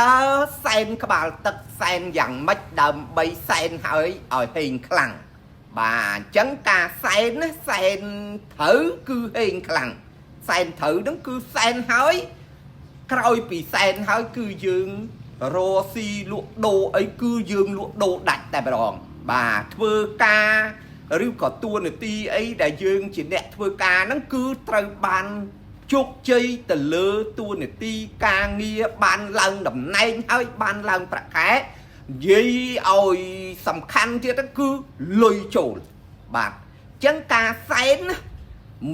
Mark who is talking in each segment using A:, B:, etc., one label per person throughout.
A: ើសែនក្បាលទឹកសែនយ៉ាងម៉េចដើម្បីសែនហើយឲ្យហេងខ្លាំងបាទអញ្ចឹងការសែនណាសែនត្រូវគឺហេងខ្លាំងសែនត្រូវហ្នឹងគឺសែនហើយក្រោយពីសែនហើយគឺយើងរកស៊ីលក់ដូរអីគឺយើងលក់ដូរដាច់តែម្ដងបាទធ្វើការឬក៏តួនាទីអីដែលយើងជាអ្នកធ្វើការហ្នឹងគឺត្រូវបានជោគជ័យទៅលើតួនាទីការងារបានឡើងតំណែងហើយបានឡើងប្រាក់ខែនិយាយឲ្យសំខាន់ទៀតហ្នឹងគឺលុយចូលបាទអញ្ចឹងការសែនណា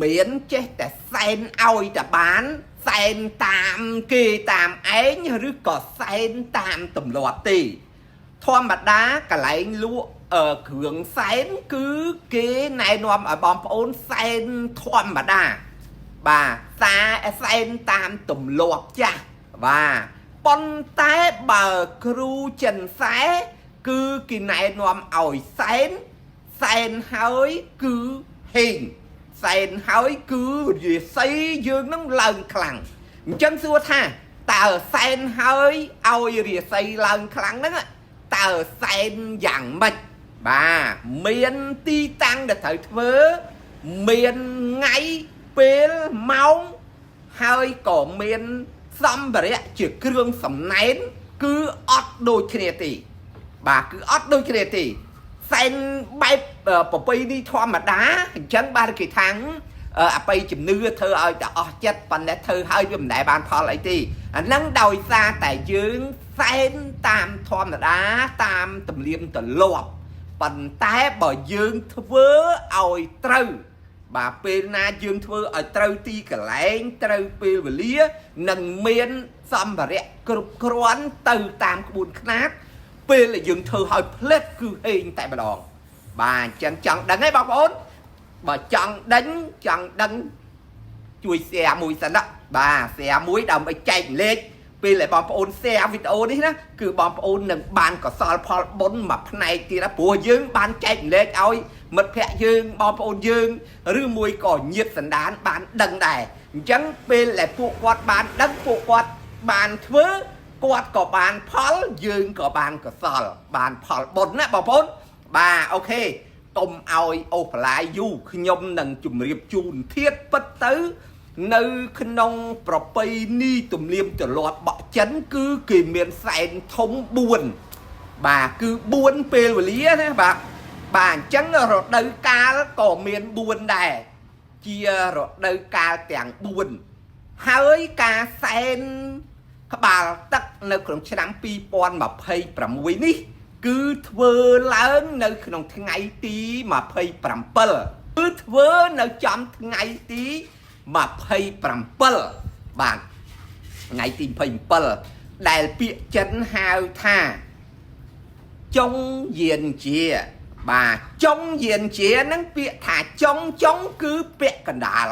A: មានចេះតែសែនឲ្យតែបានសែនតាមគេតាមឯងឬក៏សែនតាមទម្លាប់ទេធម្មតាកន្លែងលក់គ្រឿងសែនគឺគេណែនាំឲ្យបងប្អូនសែនធម្មតាបាទសាសែនតាមទម្លាប់ចាស់បាទប៉ុន្តែបើគ្រូចិនសែគឺគេណែនាំឲ្យសែនសែនហើយគឺហេង សែនហើយគឺរាសីយើងនឹងឡើងខ្លាំងអញ្ចឹងសួរថាតើសែនហើយឲ្យរាសីឡើងខ្លាំងហ្នឹងតើសែនយ៉ាងម៉េចបាទមានទីតាំងដែលត្រូវធ្វើមានថ្ងៃពេលម៉ោងហើយក៏មានសម្ភារៈជាគ្រឿងសំណែនគឺអត់ដូចគ្នាទេបាទគឺអត់ដូចគ្នាទេ សែនបែបប្រពៃណីធម្មតាអញ្ចឹងបាទគេថាងអបិយជំនឿធ្វើឲ្យតែអស់ចិត្តប៉ុន្តែធ្វើឲ្យវាមិនដែលបានផលអីទេអាហ្នឹងដោយសារតែយើងសែនតាមធម្មតាតាមទំនៀមទម្លាប់ប៉ុន្តែបើយើងធ្វើឲ្យត្រូវបាទពេលណាយើងធ្វើឲ្យត្រូវទីកន្លែងត្រូវពេលវេលានឹងមានសម្ភារៈគ្រប់គ្រាន់ទៅតាមក្បួនខ្នាត ពេលដែលយើងធ្វើឲ្យផ្លេតគឺហេងតែម្ដងបាទអញ្ចឹងចង់ដឹងទេបងប្អូនបើចង់ដឹងចង់ដឹងជួយ share មួយសិនណាបាទ share មួយដើម្បីចែករំលែកពេលដែលបងប្អូន share វីដេអូនេះណាគឺបងប្អូននឹងបានកសលផលបុណ្យមួយផ្នែកទៀតណាព្រោះយើងបានចែករំលែកឲ្យមិត្តភ័ក្តិយើងបងប្អូនយើងឬមួយក៏ញាតិសន្តានបានដឹងដែរអញ្ចឹងពេលដែលពួកគាត់បានដឹងពួកគាត់បានធ្វើគាត់ក៏បានផលយើងក៏បានកសលបានផលបុណ្យណាបងប្អូនបាទ OK កុំឲ្យអូសបន្លាយយូរខ្ញុំនឹងជម្រាបជូនធាតពិតទៅ នៅក្នុងប្រពៃណីទំនៀមទម្លាប់បក់ចិនគឺគេមានសែនធំ4បាទគឺ4ពេលវេលាណាបាទបាទអញ្ចឹងរដូវកាលក៏មាន4ដែរជារដូវកាលទាំង4ហើយការសែនក្បាលទឹកនៅក្នុងឆ្នាំ2026នេះ គឺធ្វើឡើងនៅក្នុងថ្ងៃទី27គឺធ្វើនៅចំថ្ងៃទី27បាទថ្ងៃទី27ដែលពាក្យចិនហៅថាចុងយានជាបាទចុងយានជាហ្នឹងពាក្យថាចុងចុងគឺពាក្យកណ្ដាល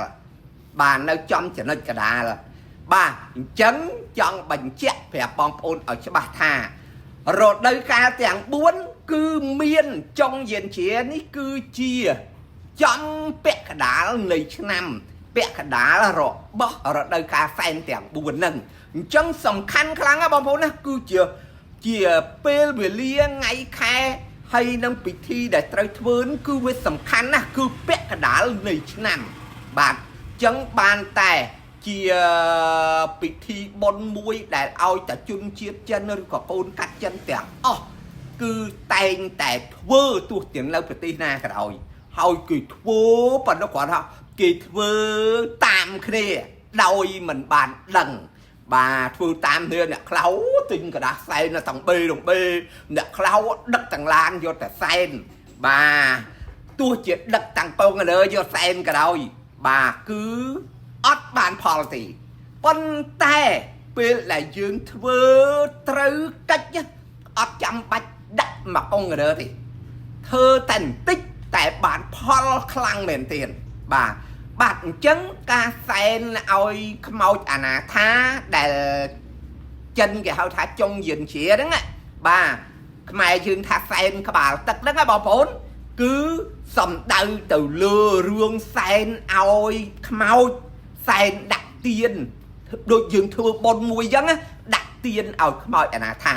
A: បាទនៅចំចំណុចកណ្ដាលបាទអញ្ចឹងចង់បញ្ជាក់ប្រាប់បងប្អូនឲ្យច្បាស់ថា រដូវកាលទាំង4គឺមានចុងយានជានេះគឺជាចំពាក់កណ្ដាលនៃឆ្នាំពាក់កណ្ដាលរបស់រដូវកាលសែនទាំង4ហ្នឹងអញ្ចឹងសំខាន់ខ្លាំងណាស់បងប្អូនណាគឺជាជាពេលវេលាថ្ងៃខែហើយនឹងពិធីដែលត្រូវធ្វើនោះគឺវាសំខាន់ណាស់គឺពាក់កណ្ដាលនៃឆ្នាំបាទអញ្ចឹងបានតែជាពិធីបុណ្យមួយដែលឲ្យតែជនជាតិចិនឬក៏កូនកាត់ចិនទាំងអស់គឺតែងតែធ្វើទោះទាំងនៅប្រទេសណាក៏ដោយហើយគេធ្វើប៉ុន្តែគ្រាន់ថាគេធ្វើតាមគ្នាដោយមិនបានដឹងបាទធ្វើតាមគ្នាអ្នកខ្លៅទិញក្រដាសសែននៅទាំងបេទាំងបេអ្នកខ្លៅដឹកទាំងឡានយកតែសែនបាទទោះជាដឹកតាំងកងលើយកសែនក៏ដោយបាទគឺអត់បានផលទេប៉ុន្តែពេលដែលយើងធ្វើត្រូវកិច្ចអត់ចាំបាច់ដាក់មកកងលើទេធ្វើតែបន្តិចតែបានផលខ្លាំងមែនទែនបាទបាទអញ្ចឹងការសែនឲ្យខ្មោចអាណាថាដែលចិនគេហៅថាចុងយានជាហ្នឹងណាបាទខ្មែរយើងថាសែនក្បាលទឹកហ្នឹងណាបងប្អូនគឺសំដៅទៅលើរឿងសែនឲ្យខ្មោចសែនដាក់ទៀនដូចយើងធ្វើបុណ្យមួយអញ្ចឹងណាដាក់ ទៀនឲ្យខ្មោចអនាថា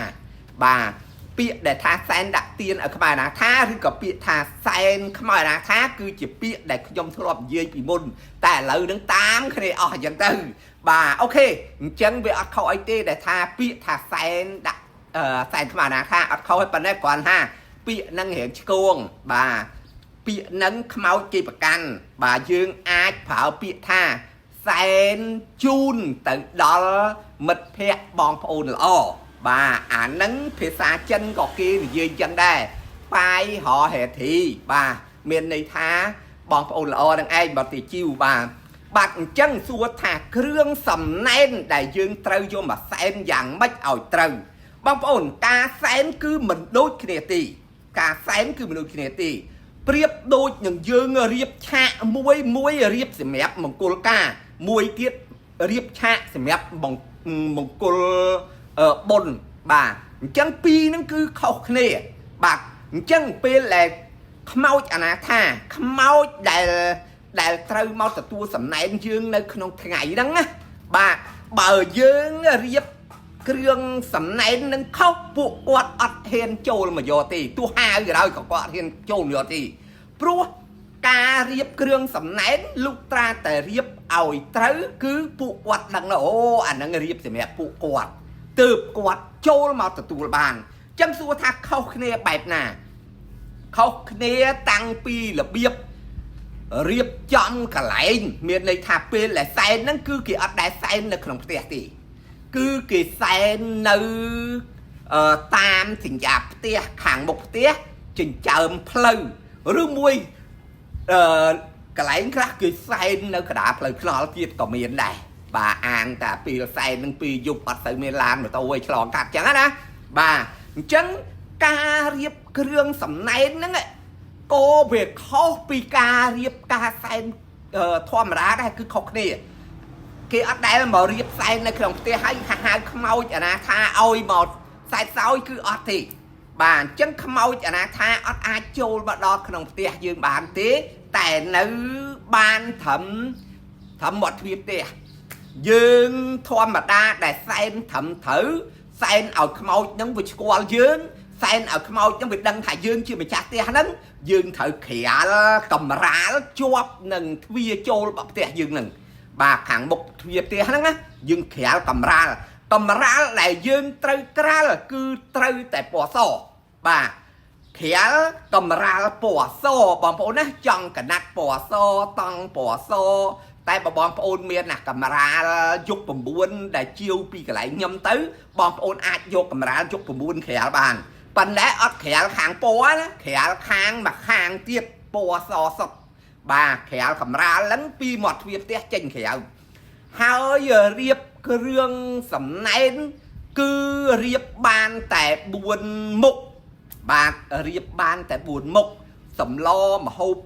A: បាទពាក្យដែលថាសែនដាក់ទៀនឲ្យខ្មោចអនាថាឬក៏ពាក្យថាសែនខ្មោចអនាថាគឺជាពាក្យដែលខ្ញុំធ្លាប់និយាយពីមុនតែឥឡូវនឹងតាមគ្នាអស់អញ្ចឹងទៅបាទ OK អញ្ចឹងវាអត់ខុសអីទេដែលថាពាក្យថាសែនដាក់សែនខ្មោចអនាថាអត់ខុសទេប៉ុន្តែគ្រាន់ថាពាក្យនឹងរៀងឆ្គងបាទពាក្យនឹងខ្មោចគេប្រកាន់បាទយើងអាចប្រើពាក្យថាសែនជូនទៅដល់មិត្តភ័ក្តិបងប្អូនល្អបាទអានឹងភាសាចិនក៏គេនិយាយចឹងដែរបាយហហេធីបាទមានន័យថាបងប្អូនល្អនឹងឯងបើទីជីវបាទបាទអញ្ចឹងសួរថាគ្រឿងសំណែនដែលយើងត្រូវយកមកសែនយ៉ាងម៉េចឲ្យត្រូវបងប្អូនការសែនគឺមិនដូចគ្នាទេការសែនគឺមិនដូចគ្នាទេប្រៀបដូចនឹងយើងរៀបឆាកមួយមួយរៀបសម្រាប់មង្គលការមួយទៀតរៀបឆាកសម្រាប់មង្គលបុណ្យបាទអញ្ចឹងពីរហ្នឹងគឺខុសគ្នាបាទអញ្ចឹងពេលដែលខ្មោចអនាថាខ្មោចដែលត្រូវមកទទួលសំណែនយើងនៅក្នុងថ្ងៃហ្នឹងណាបាទបើយើងរៀបគ្រឿងសំណែននឹងខុសពួកគាត់អត់ហ៊ានចូលមកយកទេទោះហៅក៏ដោយក៏គាត់អត់ហ៊ានចូលមកយកទេព្រោះការរៀបគ្រឿងសំណែនលុកត្រាតែរៀបឲ្យត្រូវគឺពួកគាត់ដឹងអូអាហ្នឹងរៀបសម្រាប់ពួកគាត់ទើបគាត់ចូលមកទទួលបានចឹងសួរថាខុសគ្នាបែបណាខុសគ្នាតាំងពីរបៀបរៀបចំកន្លែងមានន័យថាពេលដែលសែនហ្នឹងគឺគេអត់ដែលសែននៅក្នុងផ្ទះទេគឺគេសែននៅតាមសញ្ញាផ្ទះខាងមុខផ្ទះចិញ្ចើមផ្លូវឬមួយកន្លែងខ្លះគេសែននៅកណ្ដាលផ្លូវថ្នល់ទៀតក៏មានដែរបាទអាងតែពេលសែននឹងពីយប់អត់ទៅមានឡានម៉ូតូឲ្យឆ្លងកាត់ចឹងណាបាទអញ្ចឹងការរៀបគ្រឿងសំណែនហ្នឹងក៏វាខុសពីការរៀបការសែនធម្មតាដែរគឺខុសគ្នាគេអត់ដែលមករៀបសែននៅក្នុងផ្ទះហើយហៅខ្មោចអនាថាឲ្យមកសែតសោយគឺអត់ទេបាទអញ្ចឹងខ្មោចអនាថាអត់អាចចូលមកដល់ក្នុងផ្ទះយើងបានទេតែនៅបានត្រឹមមាត់ទ្វារផ្ទះយើងធម្មតាដែលសែនត្រឹមត្រូវសែនឲ្យខ្មោចនឹងវាស្គាល់យើងសែនឲ្យខ្មោចនឹងវាដឹងថាយើងជាម្ចាស់ផ្ទះហ្នឹងយើងត្រូវក្រាលកម្រាលជាប់នឹងទ្វារចូលរបស់ផ្ទះយើងហ្នឹងបាទខាងមុខទ្វារផ្ទះហ្នឹងណាយើងក្រាលកម្រាលកម្រាលដែលយើងត្រូវក្រាលគឺត្រូវតែពណ៌សបាទក្រាលកម្រាលពណ៌សបងប្អូនណាចង់កណាត់ពណ៌សតង់ពណ៌សតែបើបងប្អូនមានណាកម្រាលយុគ9ដែលជាវពីកន្លែងខ្ញុំទៅបងប្អូនអាចយកកម្រាលយុគ9ក្រាលបានប៉ុន្តែអត់ក្រាលខាងពណ៌ណាក្រាលខាងមួយខាងទៀតពណ៌សសុទ្ធបាទក្រាលកម្រាលហ្នឹងពីមាត់ទ្វារផ្ទះចេញក្រៅហើយរៀបគ្រឿងសំណែនគឺរៀបបានតែ4មុខបាទរៀបបានតែ4មុខសម្លមហូប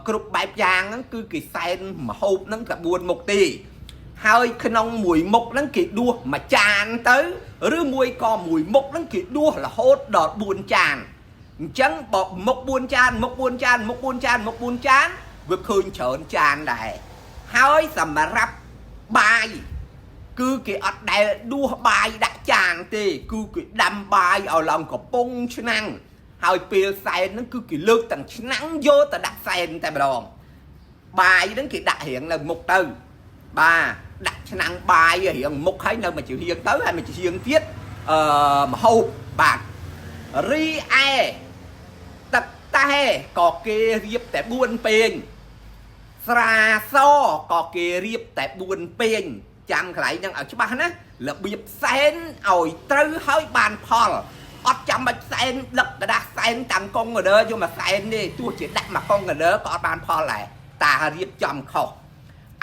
A: គ្រប់បែបយ៉ាងហ្នឹងគឺគេសែនមហូបហ្នឹងតែ4មុខទេហើយក្នុងមួយមុខហ្នឹងគេដួសមួយចានទៅឬមួយក៏មួយមុខហ្នឹងគេដួសរហូតដល់4ចានអញ្ចឹងបើមុខ4ចានមុខ4ចានមុខ4ចានមុខ4ចានវាឃើញច្រើនចានដែរហើយសម្រាប់បាយគឺគេអត់ដែលដួសបាយដាក់ចានទេគឺគេដាំបាយឲ្យឡើងកំប៉ុងឆ្នាំងហើយពេលសែនហ្នឹងគឺគេលើកទាំងឆ្នាំងយកទៅដាក់សែនតែម្ដងបាយហ្នឹងគេដាក់រៀងនៅមុខទៅបាទដាក់ឆ្នាំងបាយរៀងមុខហើយនៅមួយជាហៀងទៅហើយមួយជាហៀងទៀតមហូបបាទរីឯទឹកតែក៏គេរៀបតែ4ពេងស្រាសក៏គេរៀបតែ4ពេងចាំកន្លែងហ្នឹងឲ្យច្បាស់ណារបៀបសែនឲ្យត្រូវហើយបានផលអត់ចាំបាច់សែនដឹកក្រដាសសែនតាមកុងកដឺយកមកសែនទេទោះជាដាក់មកកុងកដឺក៏អត់បានផលដែរតារៀបចំខុស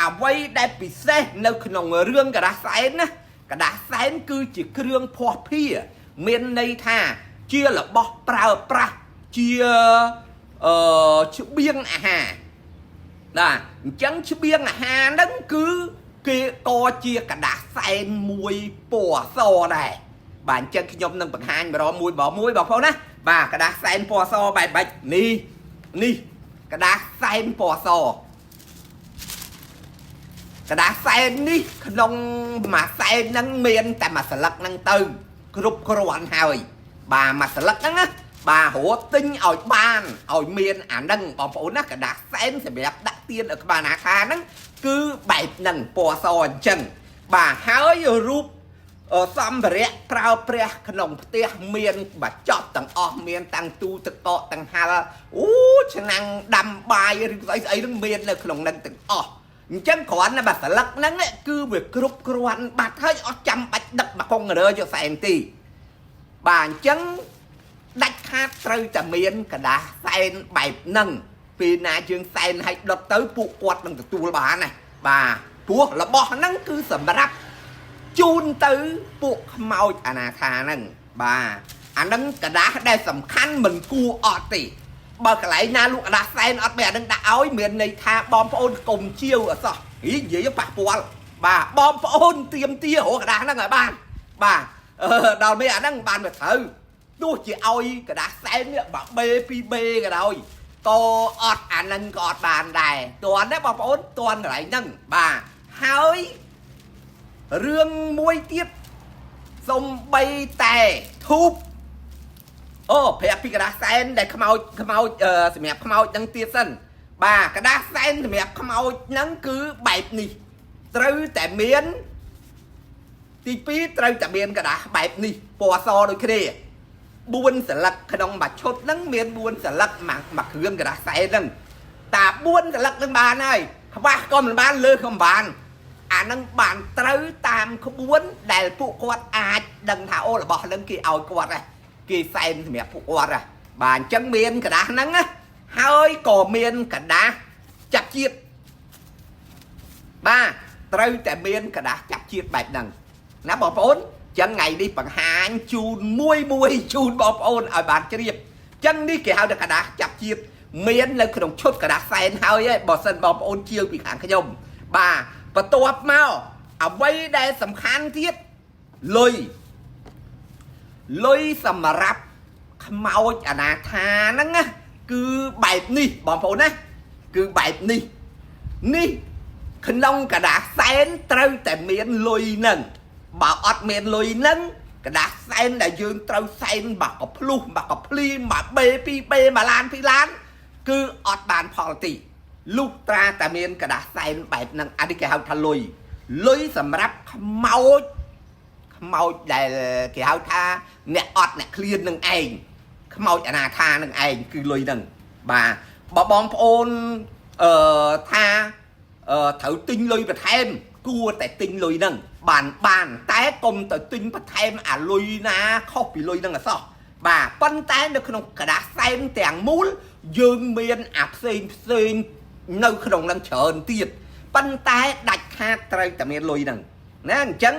A: អ្វីដែលពិសេសនៅក្នុងរឿងក្រដាសសែនណាក្រដាសសែនគឺជាគ្រឿងភ័ស្តុភារមានន័យថាជារបស់ប្រើប្រាស់ជាច្បៀងអាហារបាទអញ្ចឹងច្បៀងអាហារហ្នឹងគឺគេក៏ជាក្រដាសសែនមួយពណ៌សដែរបាទអញ្ចឹងខ្ញុំនឹងបង្ហាញម្ដងមួយបងមួយបងប្អូនណាបាទក្រដាសសែនពណ៌សបែបបាច់នេះនេះក្រដាសសែនពណ៌ស ក្រដាសសែននេះក្នុងមួយសែនហ្នឹងមានតែមួយស្លឹកហ្នឹងទៅគ្រប់គ្រាន់ហើយបាទមួយស្លឹកហ្នឹងណាបាទរត់ទិញឲ្យបានឲ្យមានអាហ្នឹងបងប្អូនណាក្រដាសសែនសម្រាប់ដាក់ទៀនឲ្យក្បាលអាណាខាហ្នឹងគឺបែបហ្នឹងពណ៌សអញ្ចឹងបាទហើយរូបសម្ភារៈប្រើប្រាស់ក្នុងផ្ទះមានបាចប់ទាំងអស់មានតាំងទូទឹកកកទាំងហាល់អូឆ្នាំងដាំបាយឬស្អីស្អីហ្នឹងមាននៅក្នុងហ្នឹងទាំងអស់អញ្ចឹងគ្រាន់តែបាស្លឹកហ្នឹងគឺវាគ្រប់គ្រាន់បាត់ហើយអត់ចាំបាច់ដឹកមកកុងរើយកសែនទីបាទអញ្ចឹងដាច់ខាតត្រូវតែមានក្រដាសសែនបែបហ្នឹងពេលណាយើងសែនឲ្យដុតទៅពួកគាត់នឹងទទួលបានណាបាទព្រោះរបស់ហ្នឹងគឺសម្រាប់ ជូនទៅពួកខ្មោចអនាថាហ្នឹងបាទអាហ្នឹងក្រដាសដែលសំខាន់មិនគួរអត់ទេបើកន្លែងណាលក់ក្រដាសសែនអត់មានអាហ្នឹងដាក់ឲ្យមានន័យថាបងប្អូនកុំជាវអសោះហីនិយាយប៉ះពាល់បាទបងប្អូនទៀមទារកក្រដាសហ្នឹងឲ្យបានបាទអឺដល់មានអាហ្នឹងបានមកត្រូវទោះជាឲ្យក្រដាសសែននេះបើបេ 2B ក៏ដោយក៏អត់អាហ្នឹងក៏អត់បានដែរតន់ណាបងប្អូនតន់កន្លែងហ្នឹងបាទហើយ រឿងមួយទៀតសំបីតែធូបអូប្រាប់ពីក្រដាសសែនដែលខ្មោចខ្មោចសម្រាប់ខ្មោចនឹងទៀតសិនបាទក្រដាសសែនសម្រាប់ខ្មោចហ្នឹងគឺបែបនេះត្រូវតែមានទី2ត្រូវតែមានក្រដាសបែបនេះពណ៌សដូចគ្នា4សន្លឹកក្នុងមួយឈុតហ្នឹងមាន4សន្លឹកមួយគ្រឿងក្រដាសសែនហ្នឹងតា4សន្លឹកហ្នឹងបានហើយខ្វះក៏មិនបានលើសក៏មិនបាន អានឹងបានត្រូវតាមក្បួនដែលពួកគាត់អាចដឹងថាអូរបស់ហ្នឹងគេឲ្យគាត់ហ៎គេសែនសម្រាប់ពួកគាត់ហ៎បាទអញ្ចឹងមានក្រដាសហ្នឹងណាហើយក៏មានក្រដាសចាប់ជាតិបាទត្រូវតែមានក្រដាសចាប់ជាតិបែបហ្នឹងណាបងប្អូនអញ្ចឹងថ្ងៃនេះបង្ហាញជូនមួយមួយជូនបងប្អូនឲ្យបានជ្រាបអញ្ចឹងនេះគេហៅថាក្រដាសចាប់ជាតិមាននៅក្នុងឈុតក្រដាសសែនហើយឯងបើសិនបងប្អូនជាវពីខាងខ្ញុំបាទបន្ទាប់មកអ្វីដែលសំខាន់ទៀតលុយលុយសម្រាប់ខ្មោចអនាថាហ្នឹងណាគឺបែបនេះបងប្អូនណាគឺបែបនេះនេះក្នុងក្រដាសសែនត្រូវតែមានលុយហ្នឹងបើអត់មានលុយហ្នឹងក្រដាសសែនដែលយើងត្រូវសែនបាក់កភ្លុះបាក់កភ្លីមកបេ 2B មួយឡានពីរឡានគឺអត់បានផលទី លុះត្រាតែមានក្រដាសសែនបែបហ្នឹងអានេះគេហៅថាលុយលុយសម្រាប់ខ្មោចខ្មោចដែលគេហៅថាអ្នកអត់អ្នកឃ្លាននឹងឯងខ្មោចអនាថានឹងឯងគឺលុយហ្នឹងបាទបើបងប្អូនអឺថាអឺត្រូវទិញលុយបន្ថែមគួរតែទិញលុយហ្នឹងបានបានតែកុំទៅទិញបន្ថែមអាលុយណាខុសពីលុយហ្នឹងអសោះបាទប៉ុន្តែនៅក្នុងក្រដាសសែនទាំងមូលយើងមានអាផ្សេងផ្សេង នៅក្នុងនឹងច្រើនទៀតប៉ុន្តែដាច់ខាតត្រូវតែមានលុយហ្នឹងណាអញ្ចឹង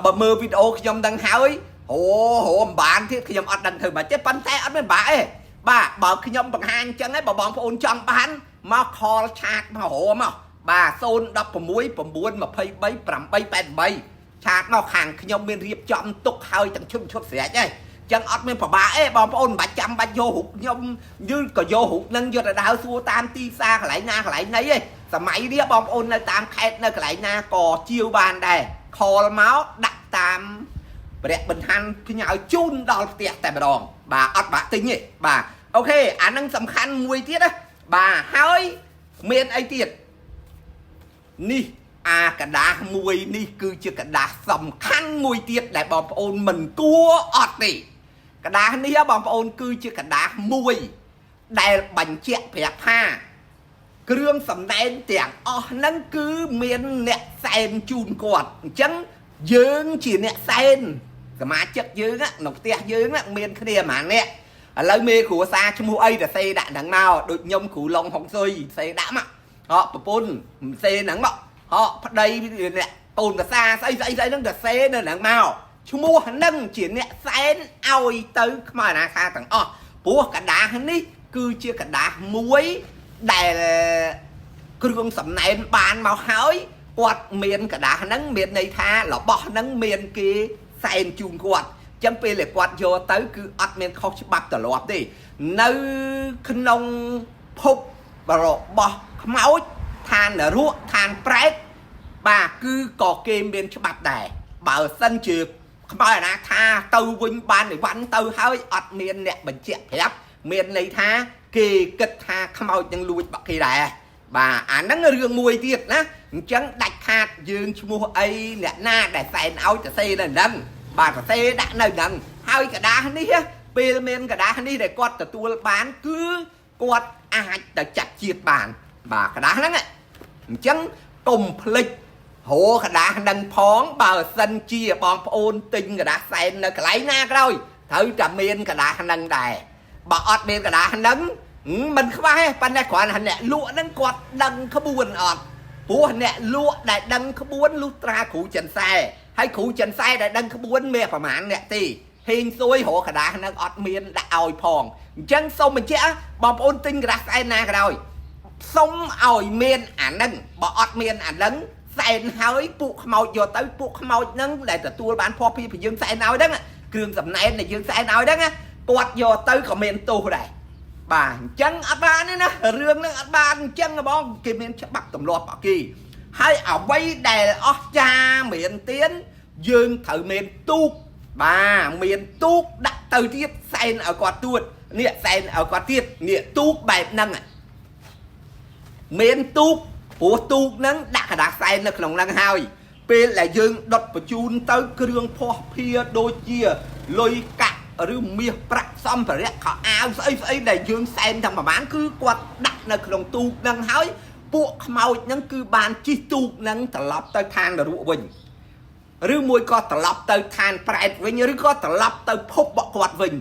A: បើមើលវីដេអូខ្ញុំដឹងហើយអូហូមិនបានទៀតខ្ញុំអត់ដឹងធ្វើម៉េចទេប៉ុន្តែអត់មានបាក់ទេបាទបើខ្ញុំបង្ហាញអញ្ចឹងឯងបើបងប្អូនចង់បានមក call chat មករមកបាទ016 923 888 chat មកខាងខ្ញុំមានរៀបចំទុកហើយទាំងឈុតឈុតស្រេចហើយចឹងអត់មានប្របាកអេបងប្អូនមិនបាច់ចាំបាច់យករូបខ្ញុំយឺក៏យករូបនឹងយកទៅដើរសួរតាមទីផ្សារកន្លែងណាកន្លែងណីឯងសម័យនេះបងប្អូននៅតាមខេត្តនៅកន្លែងណាក៏ជាវបានដែរ call មកដាក់តាមព្រះបន្ហានផ្ញើជូនដល់ផ្ទះតែម្ដងបាទអត់បាក់ទិញទេបាទ OK អានឹងសំខាន់មួយទៀតណាបាទហើយមានអីទៀតនេះអាក្រដាសមួយនេះគឺជាក្រដាសសំខាន់មួយទៀតដែលបងប្អូនមិនគួរអត់ទេក្រដាសនេះបងប្អូនគឺជាក្រដាសមួយដែលបញ្ជាក់ប្រាប់ថាគ្រឿងសម្ដែងទាំងអស់ហ្នឹងគឺមានអ្នកសែនជូនគាត់អញ្ចឹងយើងជាអ្នកសែនសមាជិកយើងក្នុងផ្ទះយើងមានគ្នាប្រហែលអ្នកឥឡូវមេគ្រួសារឈ្មោះអីទៅសេដាក់ហ្នឹងមកដូចខ្ញុំគ្រូឡុងហុងស៊ុយសេដាក់មកហកប្រពន្ធសេហ្នឹងមកហកប្តីអ្នកកូនប្រសាស្អីស្អីស្អីហ្នឹងទៅសេនៅហ្នឹងមកឈ្មោះហ្នឹងជាអ្នកសែនឲ្យទៅខ្មៅអនាខាទាំងអស់ព្រោះក្រដាសនេះគឺជាក្រដាសមួយដែលគ្រឿងសំណែនបានមកហើយគាត់មានក្រដាសហ្នឹងមានន័យថារបស់ហ្នឹងមានគេសែនជូនគាត់ចឹងពេលដែលគាត់យកទៅគឺអត់មានខុសច្បាប់ទម្លាប់ទេនៅក្នុងភពរបស់ខ្មោចឋាននរកឋានប្រែត បាទគឺក៏គេមានច្បាប់ដែរបើសិនជាខ្មោចអាណាថាទៅវិញបានអីវ៉ាន់ទៅហើយអត់មានអ្នកបញ្ជាក់ប្រាប់មានន័យថាគេគិតថាខ្មោចនឹងលួចបាក់គេដែរបាទអាហ្នឹងរឿងមួយទៀតណាអញ្ចឹងដាច់ខាតយើងឈ្មោះអីអ្នកណាដែលសែនឲ្យទៅសេនៅហ្នឹងបាទទៅសេដាក់នៅហ្នឹងហើយកដាស់នេះពេលមានកដាស់នេះដែលគាត់ទទួលបានគឺគាត់អាចទៅចាត់ជាតិបានបាទកដាស់ហ្នឹងអញ្ចឹងកុំភ្លេច រកដាស់នឹងផងបើសិនជាបងប្អូនទិញกระดาษសែននៅកន្លែងណាក៏ដោយត្រូវតែមានกระดาษនឹងដែរបើអត់មានกระดาษនឹងមិនខ្វះទេប៉ុន្តែគ្រាន់តែអ្នកលក់ហ្នឹងគាត់ដឹងក្បួនអត់ព្រោះអ្នកលក់ដែលដឹងក្បួនលុះត្រាគ្រូចិនសែហើយគ្រូចិនសែដែលដឹងក្បួនមានប្រហែលអ្នកទេហេងសួយរកกระดาษនឹងអត់មានដាក់ឲ្យផងអញ្ចឹងសូមបញ្ជាក់បងប្អូនទិញกระดาษសែនណាក៏ដោយ សុំឲ្យមានអានឹងបើអត់មានអានឹងសែនហើយពួកខ្មោចយកទៅពួកខ្មោចហ្នឹងដែលទទួលបានភ័ព្វពីយើងសែនឲ្យហ្នឹងគ្រឿងសំណែនដែលយើងសែនឲ្យហ្នឹងគាត់យកទៅក៏មានទោសដែរបាទអញ្ចឹងអត់បានទេណារឿងហ្នឹងអត់បានអញ្ចឹងបងគេមានច្បាប់ទម្លាប់របស់គេហើយអ្វីដែលអស្ចារ្យមានទៀនយើងត្រូវមានទូកបាទមានទូកដាក់ទៅទៀតសែនឲ្យគាត់ទួតនេះសែនឲ្យគាត់ទៀតនេះទូកបែបហ្នឹង មានទូកព្រោះទូកហ្នឹងដាក់กระดาษសែននៅក្នុងហ្នឹងហើយពេលដែលយើងដុតបញ្ជូនទៅគ្រឿងភ័ស្តុភារដូចជាលុយកាក់ឬមាសប្រាក់សម្ភារៈខោអាវស្អីស្អីដែលយើងសែនទាំងប្រហែលគឺគាត់ដាក់នៅក្នុងទូកហ្នឹងហើយពួកខ្មោចហ្នឹងគឺបានជិះទូកហ្នឹងត្រឡប់ទៅឋាននរកវិញឬមួយក៏ត្រឡប់ទៅឋានប្រែតវិញឬក៏ត្រឡប់ទៅភពរបស់គាត់វិញ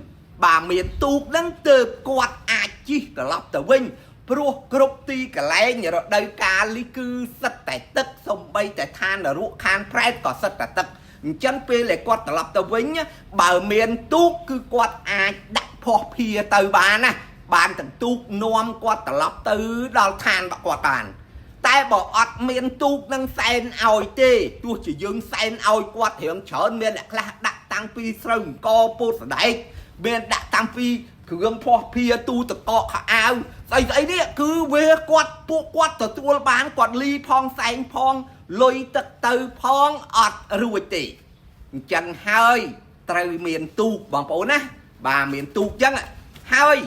A: បាទមានទូកហ្នឹងទើបគាត់អាចជិះត្រឡប់ទៅវិញព្រោះគ្រប់ទីកន្លែងរដូវកាលនេះគឺសិតតែទឹកសំបីតែឋាននរកខានប្រែតក៏សិតតែទឹកអញ្ចឹងពេលដែលគាត់ត្រឡប់ទៅវិញបើមានទូកគឺគាត់អាចដាក់ភ័ស្តុភារទៅបានណាបានទាំងទូកនាំគាត់ត្រឡប់ទៅដល់ឋានរបស់គាត់បាន តែបើអត់មានទូកនឹងសែនឲ្យទេទោះជាយើងសែនឲ្យគាត់រៀងច្រើនមានអ្នកខ្លះដាក់តាំងពីស្រូវអង្គពោតសណ្ដែកមានដាក់តាំងពីគ្រឿងភ័ស្តុភារទូទឹកកកខោអាវស្អីស្អីនេះគឺវាគាត់ពួកគាត់ទទួលបានគាត់លីផងសែងផងលុយទឹកទៅផងអត់រួចទេអញ្ចឹងហើយត្រូវមានទូកបងប្អូនណាបាទមានទូកអញ្ចឹងហើយ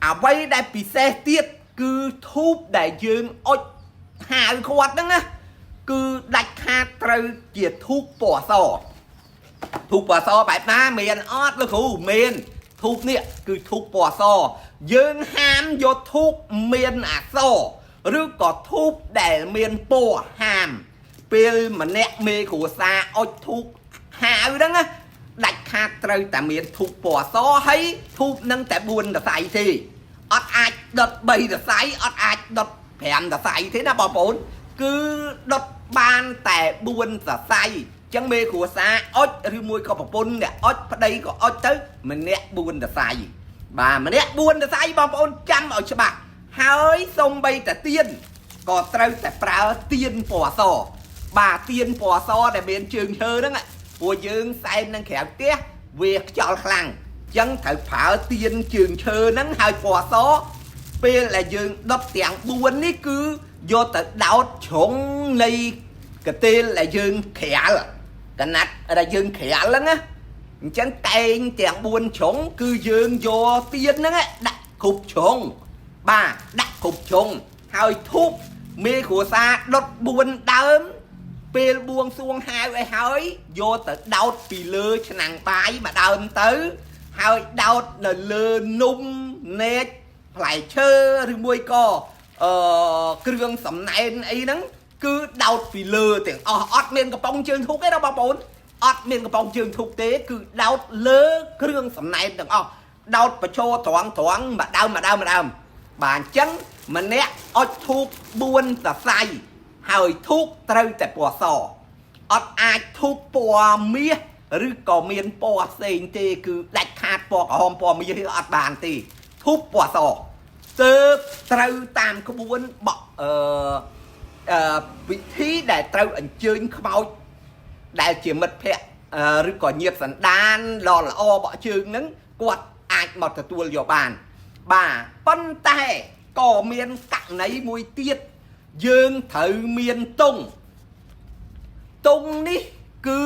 A: អ្វីដែលពិសេសទៀតគឺធូបដែលយើងអុចហៅគាត់ហ្នឹងណាគឺដាច់ខាតត្រូវជាធូបពណ៌សធូបពណ៌សបែបណាមានអត់លោកគ្រូមានធូបនេះគឺធូបពណ៌សយើងហាមយកធូបមានអក្សរឬក៏ធូបដែលមានពណ៌ហាមពេលម្នាក់មេគ្រួសារអុចធូបហៅហ្នឹងណាដាច់ខាតត្រូវតែមានធូបពណ៌សហើយធូបនឹងតែ4សរសៃទេអត់អាចដុត3សរសៃអត់អាចដុត5សរសៃទេណាបងប្អូនគឺដុតបានតែ4សរសៃអញ្ចឹងមេគ្រួសារអុចឬមួយក៏ប្រពន្ធអ្នកអុចប្តីក៏អុចទៅម្នាក់4សរសៃបាទម្នាក់4សរសៃបងប្អូនចាំឲ្យច្បាស់ហើយសំបីតាទៀនក៏ត្រូវតែប្រើទៀនពណ៌សបាទទៀនពណ៌សដែលមានជើងឈើហ្នឹងព្រោះយើងសែននឹងក្រៅផ្ទះវាខ្យល់ខ្លាំងអញ្ចឹងត្រូវប្រើទៀនជើងឈើហ្នឹងហើយពណ៌សពេលដែលយើងដុតទាំង4នេះគឺយកទៅដោតជ្រុងនៃកន្ទេលដែលយើងក្រាលកណាត់ដែលយើងក្រាលហ្នឹងណាអញ្ចឹងកែងទាំង4ជ្រុងគឺយើងយកទៀនហ្នឹងដាក់គ្រប់ជ្រុងបាទដាក់គ្រប់ជ្រុងហើយធូបមេគ្រួសារដុត4ដើម ពេលបួងសួងហៅឲ្យហើយយកទៅដោតពីលើឆ្នាំងបាយមួយដើមទៅហើយដោតនៅលើនំណែកផ្លែឈើឬមួយក៏អឺគ្រឿងសំណែនអីហ្នឹងគឺដោតពីលើទាំងអស់អត់មានកំប៉ុងជើងធូបទេណាបងប្អូនអត់មានកំប៉ុងជើងធូបទេគឺដោតលើគ្រឿងសំណែនទាំងអស់ដោតបញ្ឈរត្រង់ត្រង់មួយដើមមួយដើមមួយដើមបាទអញ្ចឹងម្នាក់អុចធូប4សរសៃ ហើយធូបត្រូវតែពណ៌សអត់អាចធូបពណ៌មាសឬក៏មានពណ៌ផ្សេងទេគឺដាច់ខាតពណ៌ក្រហមពណ៌មាសអត់បានទេធូបពណ៌សទើបត្រូវតាមក្បួនបក់អឺអឺពិធីដែលត្រូវអញ្ជើញខ្មោចដែលជាមិត្តភ័ក្តិឬក៏ញាតិសន្តានដ៏ល្អបក់ជើងហ្នឹងគាត់អាចមកទទួលយកបានបាទប៉ុន្តែក៏មានករណីមួយទៀត យើងត្រូវមានតុង ទង់នេះគឺ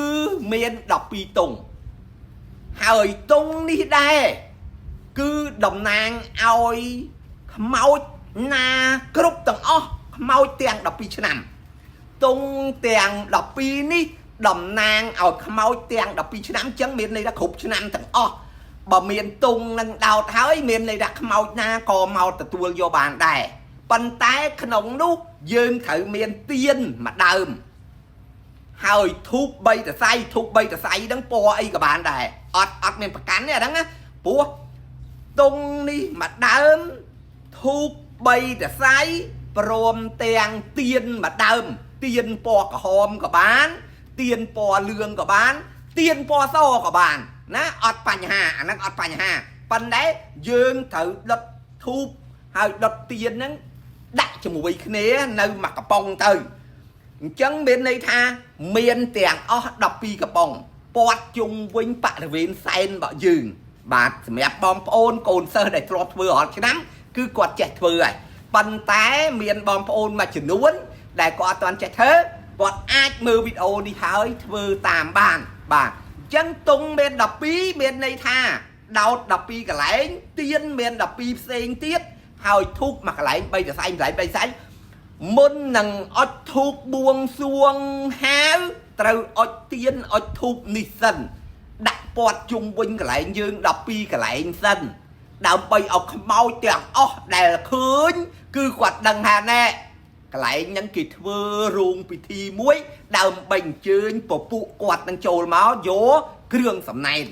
A: មាន12ទង់ហើយទង់នេះដែរគឺតំណាងឲ្យខ្មោចណាគ្រប់ទាំងអស់ខ្មោចទាំង12ឆ្នាំទង់ទាំង12នេះតំណាងឲ្យខ្មោចទាំង12ឆ្នាំអញ្ចឹងមានន័យថាគ្រប់ឆ្នាំទាំងអស់បើមានទង់នឹងដោតហើយមានន័យថាខ្មោចណាក៏មកទទួលយកបានដែរប៉ុន្តែក្នុងនោះយើងត្រូវមានទៀនមួយដើម ហើយធូប3តសៃធូប3តសៃហ្នឹងពណ៌អីក៏បានដែរអត់អត់មានប្រកាន់ទេអាហ្នឹងណាព្រោះទង់នេះមួយដើមធូប3តសៃព្រមទាំងទៀនមួយដើមទៀនពណ៌ក្រហមក៏បានទៀនពណ៌លឿងក៏បានទៀនពណ៌សក៏បានណាអត់បញ្ហាអាហ្នឹងអត់បញ្ហាប៉ុន្តែយើងត្រូវដុតធូបហើយដុតទៀនហ្នឹងដាក់ជាមួយគ្នានៅមួយកំប៉ុងទៅ អញ្ចឹងមានន័យថាមានទាំងអស់12កំប៉ុងពាត់ជុំវិញបរិវេណសែនរបស់យើងបាទសម្រាប់បងប្អូនកូនសិស្សដែលធ្លាប់ធ្វើរាល់ឆ្នាំគឺគាត់ចេះធ្វើហើយប៉ុន្តែមានបងប្អូនមួយចំនួនដែលគាត់អត់ទាន់ចេះធ្វើគាត់អាចមើលវីដេអូនេះហើយធ្វើតាមបានបាទអញ្ចឹងទង់មាន12មានន័យថាដោត12កន្លែងទៀនមាន12ផ្សេងទៀតហើយធូបមួយកន្លែង3សរសៃកន្លែង3សរសៃ មុននឹងអុចធូបបួងសួងហាវត្រូវអុចទៀនអុចធូបនេះសិនដាក់ពាត់ជុំវិញកន្លែងយើង12កន្លែងសិនដើម្បីឲ្យខ្មោចទាំងអស់ដែលឃើញគឺគាត់ដឹងថាណែកន្លែងហ្នឹងគេធ្វើរោងពិធីមួយដើម្បីអញ្ជើញពពួកគាត់នឹងចូលមកយកគ្រឿងសំណែន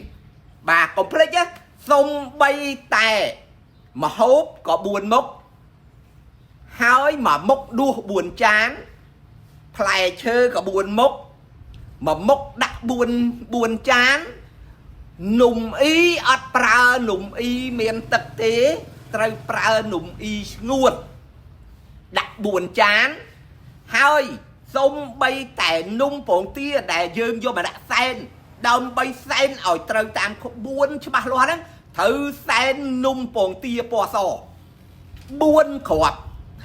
A: បាទកុំភ្លេចណាសំបីតែមហូបក៏4មុខ ហើយមួយមុខដួស4ចានផ្លែឈើក៏4មុខមួយមុខដាក់4 4ចាននំអ៊ីអត់ប្រើនំអ៊ីមានទឹកទេត្រូវប្រើនំអ៊ីស្ងួតដាក់4ចានហើយសំបីតែនំពងទាដែលយើងយកមកដាក់សែនដើម្បីសែនឲ្យត្រូវតាមក្បួនច្បាស់លាស់ហ្នឹងត្រូវសែននំពងទាពណ៌ស 4គ្រាប់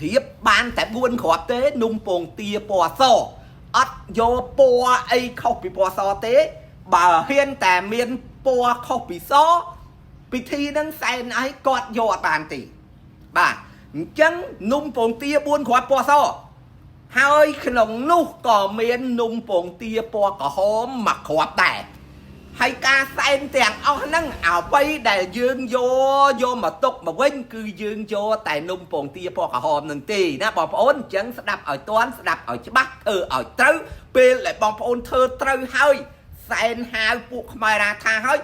A: រៀបបានតែ4គ្រាប់ទេនំពងទាពណ៌សអត់យកពណ៌អីខុសពីពណ៌សទេបើហ៊ានតែមានពណ៌ខុសពីសពិធីនឹងសែនឲ្យគាត់យកអត់បានទេបាទអញ្ចឹងនំពងទា4គ្រាប់ពណ៌សហើយក្នុងនោះក៏មាននំពងទាពណ៌ក្រហមមួយគ្រាប់ដែរ ហើយការសែនទាំងអស់ហ្នឹងអ្វីដែលយើងយកយកមកទុកមកវិញគឺយើងយកតែនំពងទាពណ៌ក្រហមនឹងទេណាបងប្អូនអញ្ចឹងស្ដាប់ឲ្យទាន់ស្ដាប់ឲ្យច្បាស់ធ្វើឲ្យត្រូវពេលដែលបងប្អូនធ្វើត្រូវហើយសែនហៅពួកខ្មែររាថាហើយ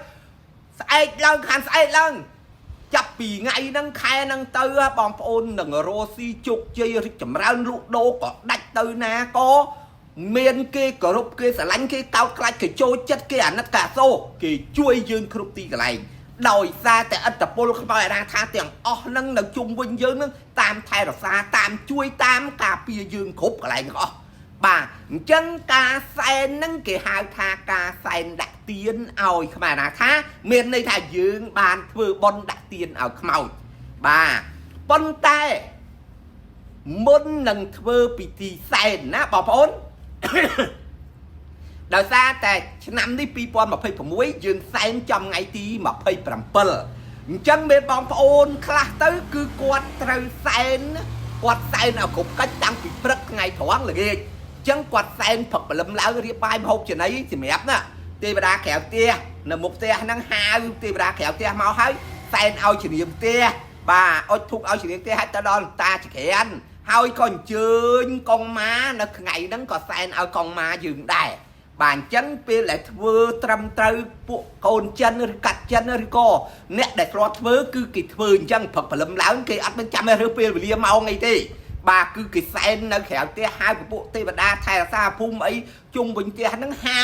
A: ស្អែកឡើងខានស្អែកឡើងចាប់ពីថ្ងៃហ្នឹងខែហ្នឹងទៅបងប្អូននឹងរស់ស៊ីជោគជ័យរីកចម្រើនលក់ដូរក៏ដាច់ទៅណាក៏មានគេគោរពគេស្រឡាញ់គេកោតខ្លាចគេចូលចិត្តគេអាណិតកាសូគេជួយយើងគ្រប់ទីកន្លែងដោយសារតែឥទ្ធិពលខ្មោចអារាថាទាំងអស់ហ្នឹងនៅជុំវិញយើងហ្នឹងតាមថែរក្សាតាមជួយតាមការពារយើងគ្រប់កន្លែងទាំងអស់បាទអញ្ចឹងការសែនហ្នឹងគេហៅថាការសែនដាក់ទៀនឲ្យខ្មែរណាថាមានន័យថាយើងបានធ្វើបុណ្យដាក់ទៀនឲ្យខ្មោចបាទប៉ុន្តែមុននឹងធ្វើពិធីសែនណាបងប្អូន ដោយសារតែឆ្នាំនេះ2026យើងសែនចំថ្ងៃទី27អញ្ចឹងមានបងប្អូនខ្លះទៅគឺគាត់ត្រូវសែនគាត់សែនឲ្យគ្រប់កិច្ចតាំងពីព្រឹកថ្ងៃត្រង់ល្ងាចអញ្ចឹងគាត់សែនព្រឹកព្រលឹមឡើងរៀបបាយម្ហូបចំណីសម្រាប់ណាទេវតាក្រៅផ្ទះនៅមុខផ្ទះហ្នឹងហៅទេវតាក្រៅផ្ទះមកហើយសែនឲ្យជំរាបផ្ទះបាទអុចធុកឲ្យជំរាបផ្ទះឲ្យទៅដល់តាចក្រានហើយក៏អញ្ជើញកងម៉ានៅថ្ងៃហ្នឹងក៏សែនឲ្យកងម៉ាយើងដែរ បាទអញ្ចឹងពេលដែលធ្វើត្រឹមត្រូវពួកកូនចិនឬកាត់ចិនឬក៏អ្នកដែលធ្លាប់ធ្វើគឺគេធ្វើអញ្ចឹងព្រឹកព្រលឹមឡើងគេអត់មានចាំឲ្យរើសពេលវេលាម៉ោងអីទេបាទគឺគេសែននៅក្រៅផ្ទះហៅពពួកទេវតាថែរក្សាភូមិអីជុំវិញផ្ទះហ្នឹងហៅ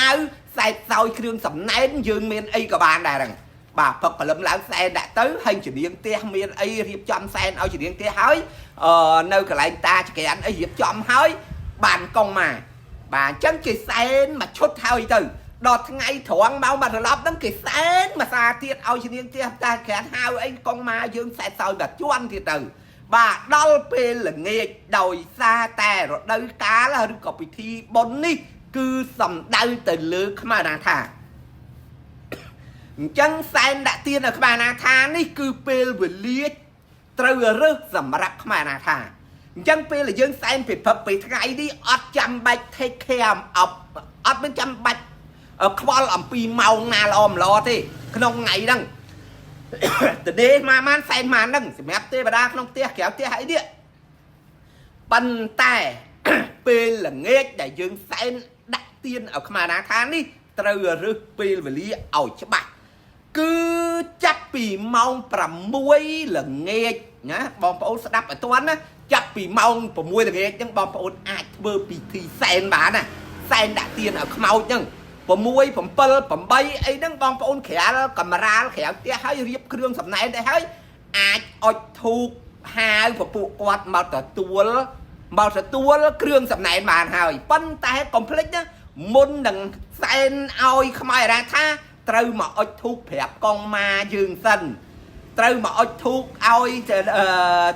A: សែតសោយគ្រឿងសំណែនយើងមានអីក៏បានដែរហ្នឹងបាទព្រឹកព្រលឹមឡើងសែនដាក់ទៅហើយជំនាញផ្ទះមានអីរៀបចំសែនឲ្យជំនាញផ្ទះហើយអឺនៅកន្លែងតាចក្រានអីរៀបចំហើយបានកងមក បាទអញ្ចឹងគេសែនមួយឈុតហើយទៅដល់ថ្ងៃត្រង់មកមកត្រឡប់ហ្នឹងគេសែនមួយសាទៀតឲ្យជំនាញផ្ទះតាក្រានហៅអីកងមកយើងសែតសោយបែបជន់ទៀតទៅបាទដល់ពេលល្ងាចដោយសារតែរដូវកាលឬក៏ពិធីបុណ្យនេះ គឺសំដៅទៅលើខ្មៅណាថាអញ្ចឹងសែនដាក់ទៀនឲ្យខ្មៅណាថានេះគឺពេលវេលាត្រូវរើសសម្រាប់ខ្មៅណាថាអញ្ចឹងពេលដែលយើងសែនពីព្រឹកពីថ្ងៃនេះអត់ចាំបាច់ take care អត់អត់មានចាំបាច់ខ្វល់អំពីម៉ោងណាល្អមិនល្អទេក្នុងថ្ងៃហ្នឹង តទេមកបានសែនមកហ្នឹងសម្រាប់ទេវតាក្នុងផ្ទះក្រៅផ្ទះអីនេះប៉ុន្តែ ពេលល្ងាចដែលយើងសែនដាក់ទៀនឲ្យខ្មាណាថានេះត្រូវរើសពេលវេលាឲ្យច្បាស់គឺចាប់ពីម៉ោង6ល្ងាចណាបងប្អូនស្ដាប់ឲ្យទាន់ណាចាប់ពីម៉ោង6ល្ងាចហ្នឹងបងប្អូនអាចធ្វើពិធីសែនបានណាសែនដាក់ទៀនឲ្យខ្មោចហ្នឹង6 7 8អីហ្នឹងបងប្អូនក្រាលកម្រាលក្រៅផ្ទះហើយរៀបគ្រឿងសំណែនได้ហើយអាចអុចធូបហៅពពួកគាត់មកទទួលគ្រឿងសំណែនបានហើយប៉ុន្តែកុំភ្លេចណាមុននឹងសែនឲ្យខ្មៅរាថាត្រូវមកអុចធូបប្រាប់កងម៉ាយើងសិនត្រូវមកអុចធូបឲ្យ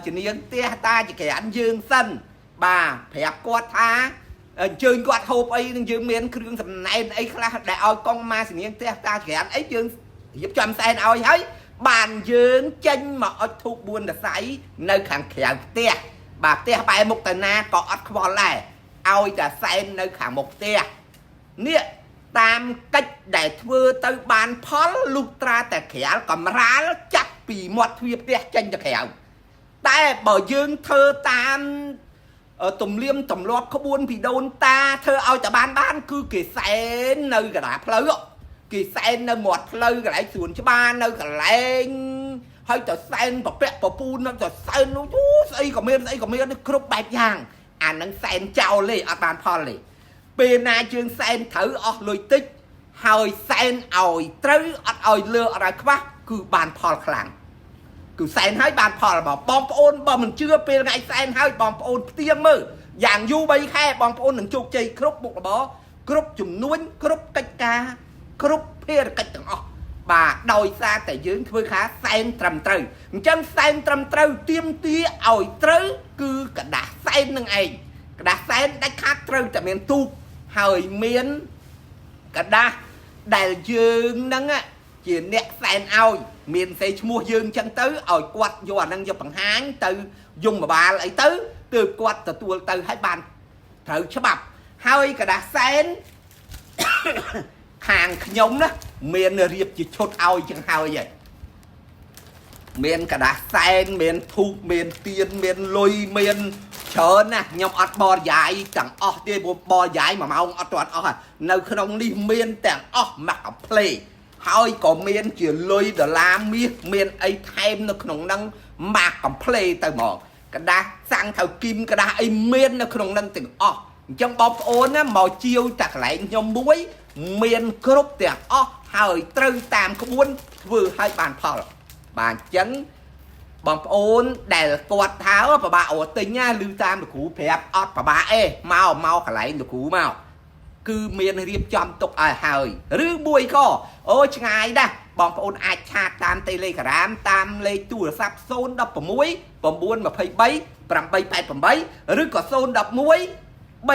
A: ជំនាញផ្ទះតាចក្រានយើងសិនបាទប្រាប់គាត់ថាអញ្ជើញគាត់ហូបអីនឹងយើងមានគ្រឿងសំណែនអីខ្លះដែលឲ្យកងម៉ាជំនាញផ្ទះតាចក្រានអីយើងរៀបចំសែនឲ្យហើយបានយើងចេញមកអុចធូប4ដសៃនៅខាងក្រៅផ្ទះបាទផ្ទះបែរមុខទៅណាក៏អត់ខ្វល់ដែរឲ្យតែសែននៅខាងមុខផ្ទះនេះតាមកិច្ចដែលធ្វើទៅបានផលលុះត្រាតែក្រាលកម្រាលចាប់ពីមាត់ទ្វារផ្ទះចេញទៅក្រៅតែបើយើងធ្វើតាមទំលៀមទម្លាប់ក្បួនពីដូនតាធ្វើឲ្យតែបានបានគឺគេសែននៅកណ្ដាលផ្លូវគេសែននៅមាត់ផ្លូវកន្លែងសួនច្បារនៅកន្លែងហើយទៅសែនប្រពាក់ប្រពូននៅទៅសែននោះអូស្អីក៏មានស្អីក៏មានគ្រប់បែបយ៉ាងអានឹងសែនចោលទេអត់បានផលទេពេលណាជើងសែនត្រូវអស់លុយតិចហើយសែនឲ្យត្រូវអត់ឲ្យលើអត់ឲ្យខ្វះគឺបានផលខ្លាំងគឺសែនហើយបានផលបងប្អូនបើមិនជឿពេលថ្ងៃសែនហើយបងប្អូនផ្ទៀងមើលយ៉ាងយូរ3ខែបងប្អូននឹងជោគជ័យគ្រប់មុខរបរគ្រប់ចំនួនគ្រប់កិច្ចការគ្រប់ភារកិច្ចទាំងអស់បាទដោយសារតែយើងធ្វើការសែនត្រឹមត្រូវអញ្ចឹងសែនត្រឹមត្រូវទៀមទាឲ្យត្រូវគឺกระดาษសែននឹងឯងกระดาษសែនដាច់ខាតត្រូវតែមានទូកហើយមានกระดาษដែលយើងហ្នឹងជាអ្នកសែនឲ្យមានសេឈ្មោះយើងអញ្ចឹងទៅឲ្យគាត់យកអាហ្នឹងយកបង្ហាញទៅយមបាលអីទៅទើបគាត់ទទួលទៅឲ្យបានត្រូវច្បាប់ហើយกระดาษសែន ខាងខ្ញុំណាមានរៀបជាឈុតឲ្យចឹងហើយហីមានกระดาษសែនមានធូបមានទៀនមានលុយមានច្រើនណាស់ខ្ញុំអត់បរិយាយទាំងអស់ទេព្រោះបរិយាយមួយម៉ោងអត់ទាន់អស់នៅក្នុងនេះមានទាំងអស់មកកាផ្លេហើយក៏មានជាលុយដុល្លារមាសមានអីថែមនៅក្នុងហ្នឹងមកកំផ្លេទៅហ្មងกระดาษសាំងថៅគីមកระดาษអីមាននៅក្នុងហ្នឹងទាំងអស់អញ្ចឹងបងប្អូនណាមកជាវតែកន្លែងខ្ញុំមួយមានគ្រប់ទាំងអស់ហើយត្រូវតាមក្បួនធ្វើឲ្យបានផលបាទអញ្ចឹងបងប្អូនដែលគាត់ថាពិបាកអូទិញណាឮតាមលោកគ្រូប្រាប់អត់ពិបាកទេមកមកកន្លែងលោកគ្រូមកគឺមានរៀបចំទុកឲ្យហើយឬមួយក៏អូឆ្ងាយណាស់បងប្អូនអាច chat តាម Telegram តាមលេខទូរស័ព្ទ016 923 888ឬក៏011 337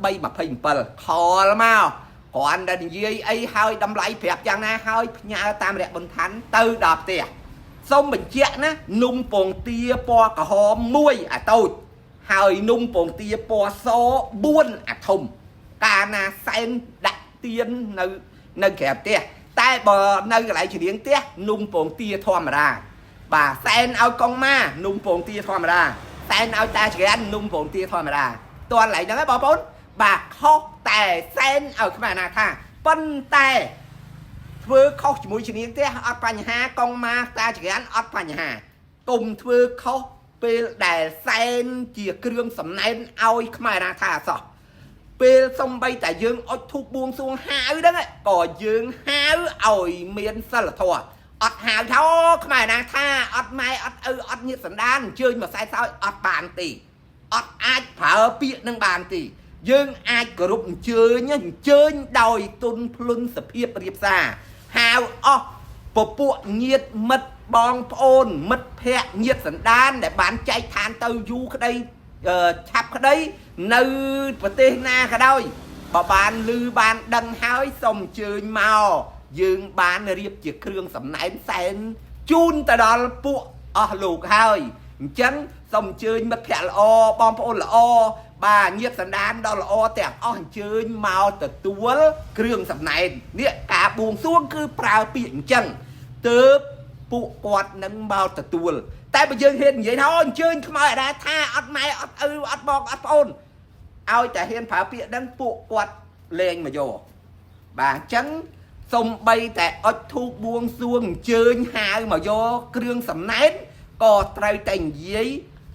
A: 327 call មកគ្រាន់តែនិយាយអីហើយតម្លៃប្រាប់យ៉ាងណាហើយផ្ញើតាមរយៈបន្ឋានទៅដល់ផ្ទះសូមបញ្ជាក់ណានំពងទាពណ៌ក្រហមមួយអាតូចហើយនំពងទាពណ៌ស4អាធំកាលណាសែនដាក់ទៀននៅនៅក្រៅផ្ទះតែបើនៅកន្លែងច្រៀងផ្ទះនំពងទាធម្មតាបាទសែនឲ្យកងម៉ានំពងទាធម្មតាសែនឲ្យតាច្រាននំពងទាធម្មតាតន់ឡែងហ្នឹងហ៎បងប្អូនបាទខុសតែសែនឲ្យខ្មាណាថាប៉ុន្តែធ្វើខុសជាមួយជំនាញផ្ទះអត់បញ្ហាកងម៉ាតាចក្រានអត់បញ្ហាកុំធ្វើខុសពេលដែលសែនជាគ្រឿងសំណែនឲ្យខ្មែរណាថាអសោះពេលសំបីតែយើងអុជធូបបួងសួងហៅហ្នឹងក៏យើងហៅឲ្យមានសិលធម៌អត់ហៅថាអូខ្មែរណាថាអត់ម៉ែអត់ឪអត់ញាតិសន្តានអញ្ជើញមកសែសោយអត់បានទេអត់អាចប្រើពាក្យនឹងបានទេយើងអាចគោរពអញ្ជើញអញ្ជើញដោយទុនភ្លុនសភាពរៀបសារហៅអស់ពពួកញាតិមិត្តបងប្អូនមិត្តភ័ក្តិញាតិសន្តានដែលបានចែកឋានទៅយូរក្តីឆាប់ក្តីនៅប្រទេសណាក៏ដោយ បើបានឮបានដឹងហើយសូមអញ្ជើញមកយើងបានរៀបជាគ្រឿងសំណែនសែនជូនទៅដល់ពួកអស់លោកហើយអញ្ចឹងសូមអញ្ជើញមិត្តភ័ក្តិល្អបងប្អូនល្អបាទញាតិសន្តានដ៏ល្អទាំងអស់អញ្ជើញមកទទួលគ្រឿងសំណែននេះការបួងសួងគឺប្រើពាក្យអញ្ចឹងទើបពួកគាត់នឹងមកទទួលតែបើយើងហ៊ាននិយាយថាអូអញ្ជើញខ្មោចអាដែរថាអត់ម៉ែអត់ឪអត់បងអត់ប្អូន ឲ្យតែហ៊ានប្រើពាក្យហ្នឹងពួកគាត់លែងមកយកបាទអញ្ចឹងសំបីតែអុចធូបបួងសួងអញ្ជើញហៅមកយកគ្រឿងសំណែនក៏ត្រូវតែនិយាយ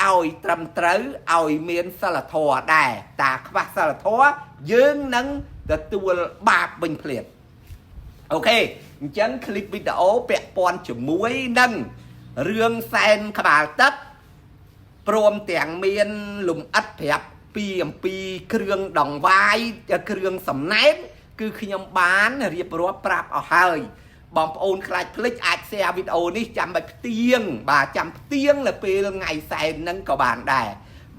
A: ឲ្យត្រឹមត្រូវឲ្យមានសិលធម៌ដែរតាខ្វះសិលធម៌យើងនឹងទទួលបាបវិញភ្លាម OK អញ្ចឹងคลิปវីដេអូពាក់ព័ន្ធជាមួយនឹងរឿងសែនក្បាលទឹក ព្រមទាំងមានលំអិតប្រាប់ពីអំពីគ្រឿងដង្វាយគ្រឿងសំណែនគឺខ្ញុំបានរៀបរាប់ប្រាប់អស់ហើយបងប្អូនខ្លាចភ្លេចអាច share វីដេអូនេះចាំបាច់ផ្ទៀងបាទចាំផ្ទៀងនៅពេលថ្ងៃសែនហ្នឹងក៏បានដែរ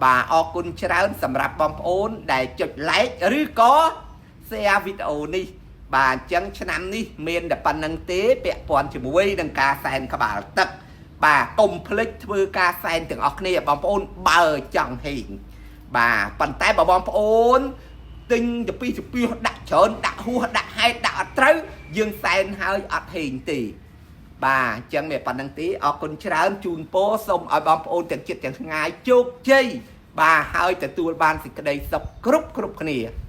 A: បាទអរគុណច្រើនសម្រាប់បងប្អូនដែលចុច like ឬក៏ share វីដេអូនេះបាទអញ្ចឹងឆ្នាំនេះមានតែប៉ុណ្្នឹងទេពាក់ព័ន្ធជាមួយនឹងការសែនក្បាលទឹក បាទកុំភ្លេចធ្វើការសែនទាំងអស់គ្នាបងប្អូនបើចង់ហេងបាទប៉ុន្តែបើបងប្អូនទិញទៅពីស្ពីដាក់ច្រើនដាក់ហួសដាក់ហេតុដាក់អត់ត្រូវយើងសែនហើយអត់ហេងទេបាទអញ្ចឹងមានប៉ុណ្្នឹងទេអរគុណច្រើនជូនពរសូមឲ្យបងប្អូនទាំងចិត្តទាំងឆ្ងាយជោគជ័យបាទហើយទទួលបានសេចក្តីសុខគ្រប់គ្រប់គ្នា។